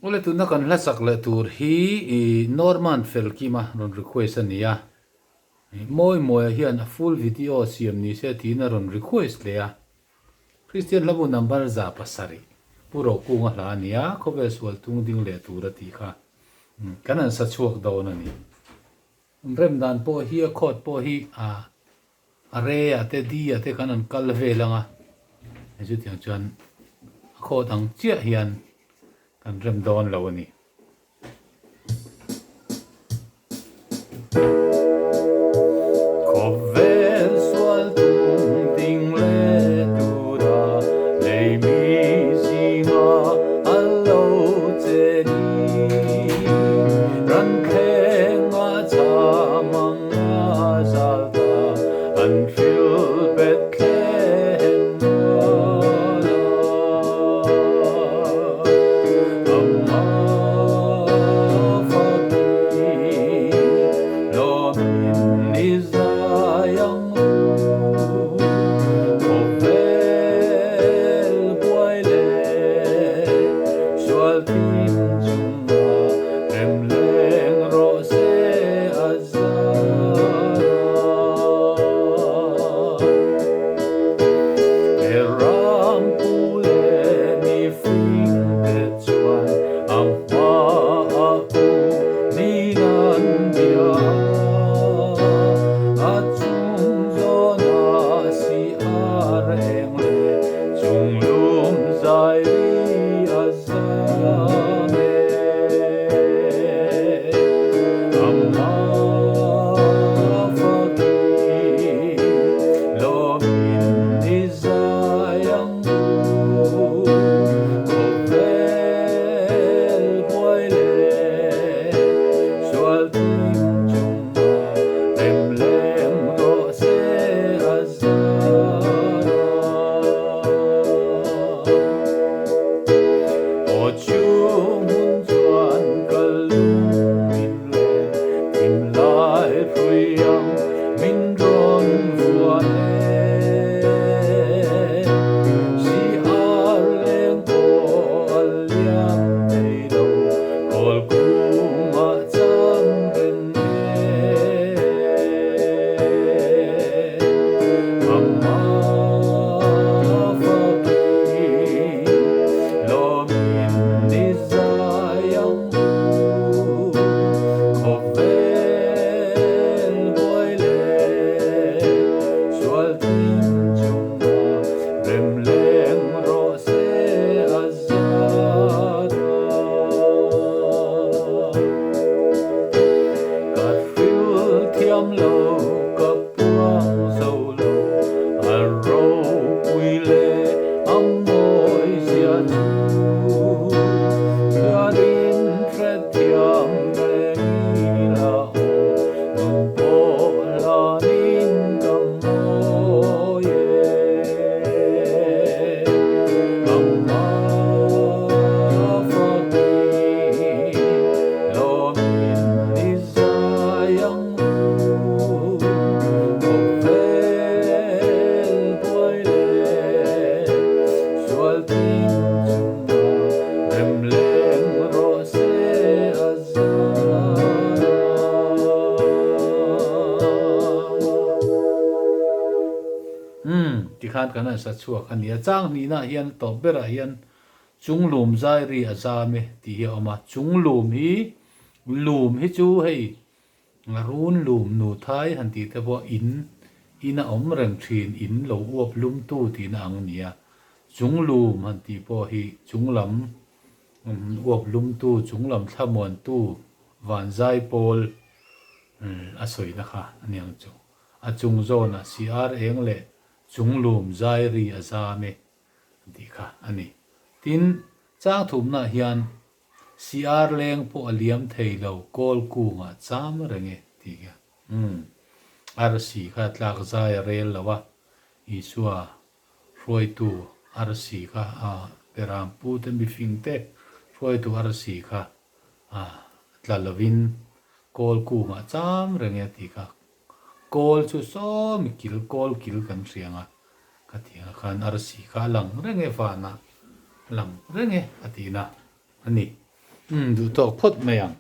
Awle tuna kan hla sak leh tur hi Norman Felkima rawn request a ni a, Mawi Mawia hian a full video siam ni se tiin a rawn request leh a. Kristian hlabu number 700 Pu Rokunga hla a ni a, khawvel sual tung ding leh tur a tih kha kan han sa chhuak dawn a ni. Rem dan pawh hi a chord pawh hi a a re ah te D ah te khan an kal vel ang a, hei chutiang chuan a chord ang chiah hian kan rem dawn lo a ni. Khawvel sual tung ding leh tura lei mi zinga a lo che ni. Ran thleng a cham ang a zal ta, an hril Bethlehem muala. Amma faki lawmin i zai ang u, khawvel buai leh sual thim chungah rem leng rawh se a zar a. He ram pu leh mi fing te chuan a hma a u nin an bia a, a chung zawn a si a reng leh chung lum zai ri a zam e. Amma faki lawmin i zai ang u, khawvel buai leh sual thim chungah rem lem rawh se a zar a. Aw chu hmun chuan ka lung in len thim lai hrui ang min rawn vuan e. Si ar leng pawh a liam thei lo, kawl kungah cham reng e. Amma faki lawmin i zai ang u, khawvel buai leh sual thim chungah rem leng rawh se a zat a. Ka hril thiam lo ka puang zo lo, a ropui leh a mawi zia chu. Thianin hrethiam reng ila aw, nun pawh hlanin ka mawi e. Amma faki lawmin i zai ang u, khawvel buai leh sual thim chungah rem leng rawh se a zar a. Umm, tikhan kan han sa chhuak a ni a. Chang hnihnaah hian tawp berah hian Chunglum zai ri a zam e tih hi a awm a, chunglum hi lum hi chu hei run lum nu thai han tih te pawh in in a awm reng thin in lo uap lum tu tihna ang a ni a, chunglum han tih pawh hi chunglam uap lum tu chunglam thlamuan tu van zai pawl a sawina kha a ni ang chu. A chung zawnah CR eng leh chunglum zai ri a zam e. an tih kha a ni. Tin, chang thumnaah hian CR leng pawh a liam thei lo, kawl kungah cham reng e tih kha. Umm, arsi kha tlak zai a rel lo a, Isua hruaitu arsi kha a Beram pute mifing te hruaitu arsi kha a tla lovin kawl kungah cham reng e tih kha Kawl chu sawmi kil kawl kil kan hria ang a, ka ti ang a khan arsi kha a lang reng e vanah a lang reng e a tihna a ni. Umm duhtawk phawt mai ang.